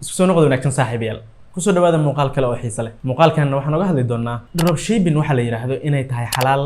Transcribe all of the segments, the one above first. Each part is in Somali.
Isku soo noqod wanaagsan, saaxiibayaal. Kusoo dhawaada muuqaal kale oo xiise leh. Muuqaalkan waxaan oga hadli doonaa dropshipping waxaa la yidhaahdo, inay tahay xalaal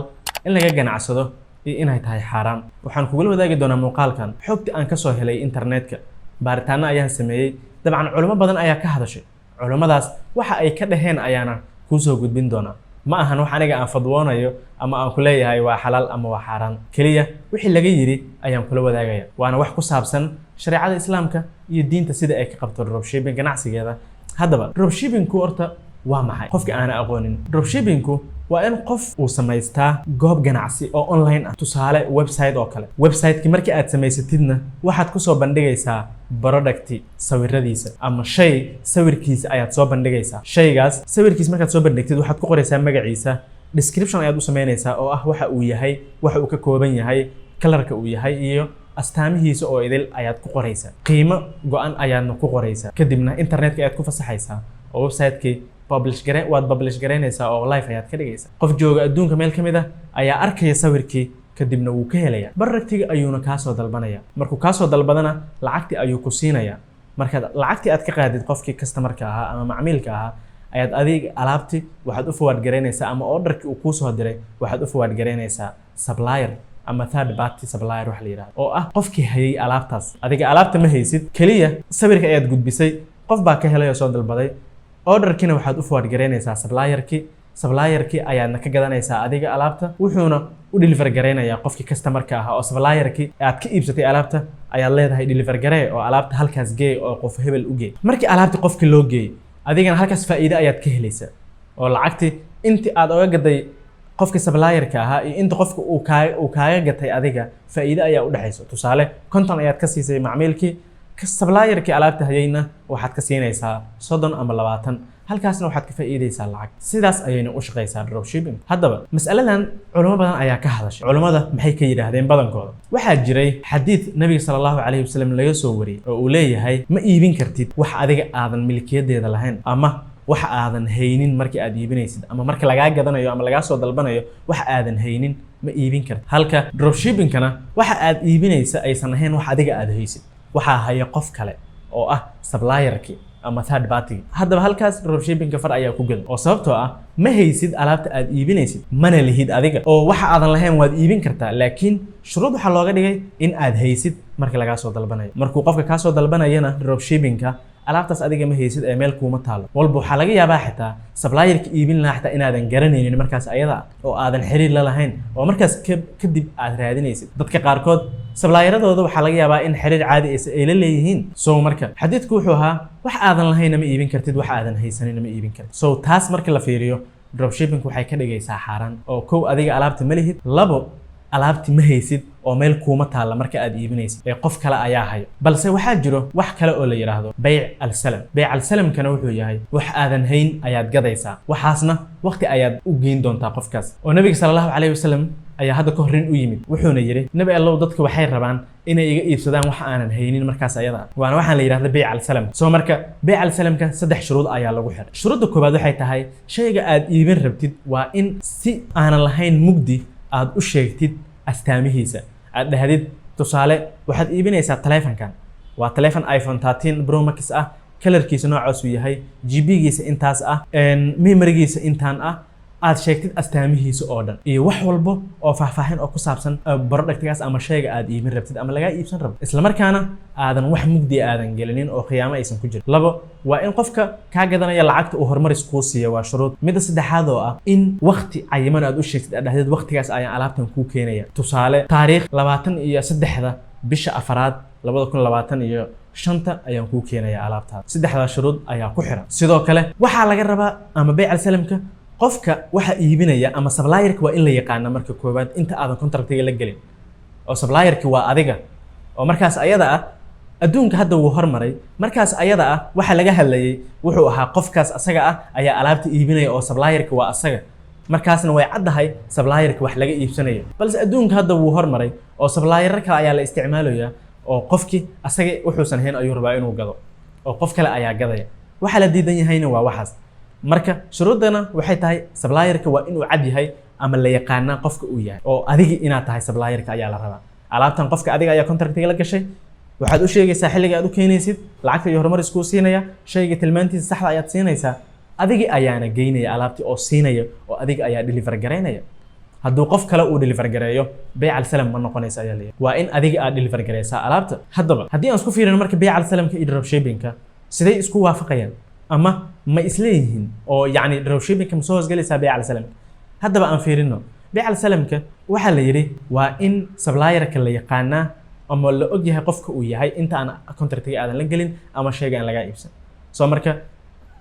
in laga ganacsado iyo inay tahay xaaraan. Waxaan kugula wadaagi doonaa muuqaalkan xogta aan kasoo helay internetka. Baaritaano ayaan sameeyey. Dabcan culimo badan ayaa ka hadashay. Culimmadaas waxa ay ka dhaheen ayaana kuusoo gudbin doonaa. Ma ahan wax aniga aan fadwoonayo ama aan ku leeyahay waa xalaal ama waa xaaraan. Keliya wixii laga yidhi ayaan kula wadaagaya, waana wax ku saabsan shareecada Islaamka iyo diinta sida ay ka qabto dropshipping ganacsigeeda. Haddaba, dropshippingku horta waa maxay? Qofka aana aqoonin, dropshippingku waa in qof uu samaystaa goob ganacsi oo online ah, tusaale website oo kale. Website-ki markii aad samaysatidna, waxaad kusoo bandhigaysaa product sawiradiisa ama shay sawirkiisa ayaad soo bandhigaysaa. Shaygaas sawirkiisa markaad soo bandhigtid, waxaad ku qoraysaa magaciisa, description ayaad u samaynaysaa oo ah waxa uu yahay, waxa uu ka kooban yahay, colorka uu yahay iyo astaamihiisa oo idil ayaad ku qoraysaa. Qiimo go-an ayaadna ku qoraysaa. Kadibna internetka ayaad ku fasaxaysaa oo website-kii publish gare waad publish garaynaysaa oo live ayaad ka dhigaysaa. Qof jooga adduunka meel ka mid ah ayaa arkaya sawirkii, kadibna wuu ka helaya productiga, ayuuna kaasoo dalbanaya. Markuu kaasoo dalbadana, lacagtii ayuu ku siinaya. Markaad lacagtii aad ka qaadid qofkii customerka ahaa ama macmiilka ahaa, ayaad adiga alaabti waxaad u forward garaynaysaa ama orderkii uu kuusoo diray waxaad u forward garaynaysaa supplier ama third party supplier wax la yidhahdo, oo ah qofkii hayay alaabtaas. Adiga alaabta ma haysid, keliya sawirka ayaad gudbisay. Qof baa ka helay oo soo dalbaday. Orderkiina waxaad u forward garaynaysaa supplierkii. Supplierkii ayaadna ka gadanaysaa adiga alaabta, wuxuuna u deliver garaynayaa qofkii customerka ahaa. Oo supplierkii aad ka iibsatay alaabta ayaad leedahay deliver garee oo alaabta halkaas geey oo qof hebel u geey. Markii alaabtii qofkii loo geeyey, adigana halkaas faa'iide ayaad ka helaysaa, oo lacagtii intii aad oga gaday qofkii supplierka ahaa iyo inta qofka uu kaaga gatay adiga, faa'iide ayaa u dhexaysa. Tusaale, 50 ayaad ka siisay macmiilkii, supplierkii alaabta hayayna waxaad ka siinaysaa 30 ama 20. Halkaasna waxaad ka faa'iidaysaa lacag. Sidaas ayayna u shaqaysaa dropshipping. Haddaba, mas'aladan culimo badan ayaa ka hadashay. Culimmada maxay ka yidhaahdeen badankooda? Waxaa jiray xadiid Nabiga sala Allahu calayhi wasalam laga soo wariyey oo uu leeyahay: ma iibin kartid wax adiga aadan milkiyadeeda lahayn ama wax aadan haynin. Markii aad iibinaysid ama marka lagaa gadanayo ama lagaa soo dalbanayo, wax aadan haynin ma iibin kartid. Halka dropshippingkana waxa aad iibinaysa aysan ahayn wax adiga aad haysid, waxaa haya qof kale oo ah supplierkii ama third party. Haddaba, halkaas dropshippingka far ayaa ku godan, oo sababtoo ah ma haysid alaabta aad iibinaysid, mana lihid adiga, oo waxa aadan lahayn waad iibin kartaa, laakiin shuruud waxaa looga dhigay in aad haysid marka lagaa soo dalbanayo. Markuu qofka kaa soo dalbanayana dropshippingka, alaabtaas adiga ma haysid ee meel kuuma taalo. Walba waxaa laga yaabaa xitaa supplierka iibin lahaa xitaa inaadan garanaynin markaas ayada ah, oo aadan xiriir la lahayn, oo markaas kadib aad raadinaysid. Dadka qaarkood supplieradooda waxaa laga yaabaa in xiriir caadi ay la leeyihiin. So marka xadiidku wuxuu ahaa: wax aadan lahaynna ma iibin kartid, wax aadan haysanina ma iibin kartid. So taas marka la fiiriyo, dropshipping waxay ka dhigaysaa xaaraan, oo kow, adiga alaabta ma lihid; labo, alaabti ma haysid oo meel kuuma taalla marka aad iibinaysid ee qof kale ayaa hayo. Balse waxaa jiro wax kale oo la yidhaahdo bayc alsalam. Bayc alsalamkana wuxuu yahay wax aadan hayn ayaad gadaysaa, waxaasna waqti ayaad u geyn doontaa qofkaas. Oo Nabiga sala Allahu calayhi wasalam ayaa hadda ka hor nin u yimid, wuxuuna yidhi: "Nabi Allow, dadka waxay rabaan inay iga iibsadaan wax aanan haynin markaas ayada ah." Waana waxaan la yidhahda bayc alsalam. So marka bayc alsalamka saddex shuruud ayaa lagu xiray. Shuruudda koowaad waxay tahay: shayga aad iibin rabtid waa in si aanan lahayn mugdi aad u sheegtid astaamihiisa. Aad dhahdid, tusaale, waxaad iibinaysaa taleefankan, waa taleefon iPhone 13 Pro Max ah, colorkiisa noocaas uu yahay, GB-giisa intaas ah, memorygiisa intaan ah. Aad sheegtid astaamihiisa oo dhan iyo wax walbo oo faahfaahin oo ku saabsan productgaas ama shayga aad iibin rabtid ama lagaa iibsan rabo, isla markaana aadan wax mugdi aadan gelinin oo khiyaamo aysan ku jirin. Labo, waa in qofka kaa gadanaya lacagta uu horumaris kuu siiya, waa shuruud. Midda saddexaad oo ah in waqti cayiman aad u sheegtid, aad dhahdid: "Waqtigaas ayaan alaabtan kuu keenaya." Tusaale, taariikh 23-da bisha afaraad 2025 ayaan kuu keenaya alaabtaada. Saddexdaa shuruud ayaa ku xiran. Sidoo kale waxaa laga rabaa ama bayc alsalamka, qofka waxa iibinaya ama supplierka waa in la yaqaana marka koowaad inta aadan contractiga la gelin, oo supplierki waa adiga. Oo markaas ayada ah, adduunka hadda wuu hormaray. Markaas ayada ah waxa laga hadlayay wuxuu ahaa qofkaas asaga ah ayaa alaabta iibinaya, oo supplierka waa asaga. Markaasna way caddahay supplierka wax laga iibsanayo. Balse adduunka hadda wuu hormaray, oo supplierar kale ayaa la isticmaalayaa, oo qofkii asaga wuxuusan hayn ayuu rabaa inuu gado, oo qof kale ayaa gadaya. Waxa la diidan yahayna waa waxaas. Marka shuruuddana waxay tahay: supplierka waa inuu cad yahay ama la yaqaanaa qofka uu yahay, oo adigi inaad tahay supplierka ayaa la rabaa. Alaabtan qofka adiga ayaa contractiga la gashay. Waxaad u sheegaysaa xilliga aad u keenaysid, lacagta iyo horumar iskuu siinaya, shayga tilmaantiisa saxda ayaad siinaysaa, adiga ayaana geynaya alaabtii oo siinaya, oo adiga ayaa deliver garaynaya. Hadduu qof kale uu deliver gareeyo, beyc alsalam ma noqonaysa ayaa leeyahay. Waa in adiga aad deliver gareysaa alaabta. Haddaba haddii aan isku fiirino marka beyc alsalamka iyo dropshippingka, siday isku waafaqayaan ama ma isleeyihiin, oo yacni dropshippingka ma soo hoosgelaysaa beyc alsalamka? Haddaba aan fiirino beyc alsalamka. Waxaa la yidhi waa in supplierka la yaqaanaa ama la og yahay qofka uu yahay inta aan contractiga aadan la gelin ama shayga aan lagaa iibsan. So marka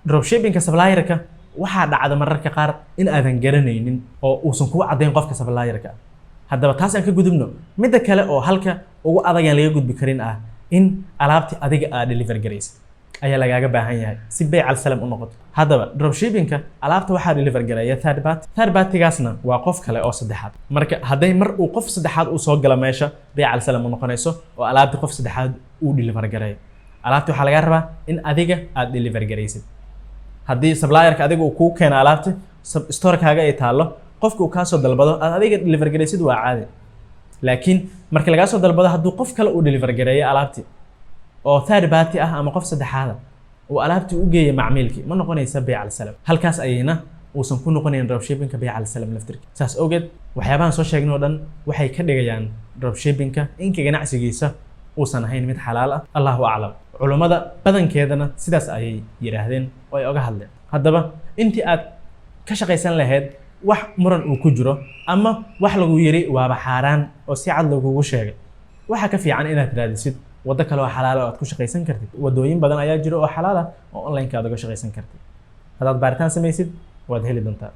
dropshippingka supplierka waxaa dhacda mararka qaar in aadan garanaynin oo uusan kuu caddayn qofka supplierka ah. Haddaba taas aan ka gudubno. Midda kale oo halka ugu adagaan laga gudbi karin ah, in alaabti adiga aad deliver garaysid ayaa lagaaga baahan yahay si beyc alsalam u noqoto. Haddaba dropshippingka alaabta waxaa deliver gareeya third party. Third partygaasna waa qof kale oo saddexaad. Marka hadday mar uu qof saddexaad uu soo galo meesha, beyc alsalam u noqonayso oo alaabti qof saddexaad uu deliver gareeyo. Alaabti waxaa lagaa rabaa in adiga aad deliver garaysid. Haddii supplierka adiga uu kuu keeno alaabti, storekaaga ay taallo, qofka uu kaasoo dalbado, aad adiga deliver garaysid, waa caadi. Laakiin marka lagaa soo dalbado, hadduu qof kale uu deliver gareeyo alaabti oo third party ah ama qof saddexaada uu alaabtii u geeya macmiilkii, ma noqonaysa beyc alsalam. Halkaas ayayna uusan ku noqonayn dropshippingka beyc alsalam laftirki. Saas awgeed waxyaabahan soo sheegnay oo dhan waxay ka dhigayaan dropshippingka inka ganacsigiisa uusan ahayn mid xalaal ah. Allahu aclam. Culummada badankeedana sidaas ayay yidhaahdeen oo ay oga hadleen. Haddaba intii aad ka shaqaysan lahayd wax muran uu ku jiro ama wax lagu yiri waaba xaaraan oo si cad lagugu sheegay, waxaa ka fiican inaad raadisid waddo kale oo xalaala oo aad ku shaqaysan kartid. Waddooyin badan ayaa jiro oo xalaal ah oo online-ka aad uga shaqaysan kartid. Haddaad baaritaan samaysid, waad heli doontaa.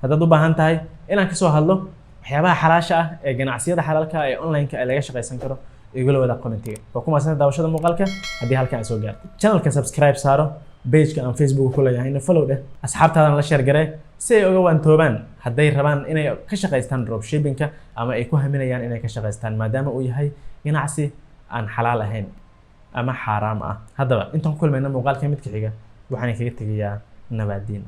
Haddaad u baahan tahay inaan kasoo hadlo waxyaabaha xalaasha ah ee ganacsiyada xalaalka ah ee online-ka ee laga shaqaysan karo, igula wadaag commentiga. Waa ku mahadsantahay daawashada muuqaalka. Haddii halkan aad soo gaartay, channelka subscribe saaro, pageka aan Facebook ku leeyahayna follow dheh, asxaabtaadana la share garee si ay uga waantoobaan hadday rabaan inay ka shaqaystaan dropshippingka ama ay ku haminayaan inay ka shaqaystaan, maadaama uu yahay ganacsi aan xalaal ahayn ama xaaraam ah. Haddaba intaan ku kulmayna muuqaalka midka xiga, waxaan kaga tegayaa nabaadiin.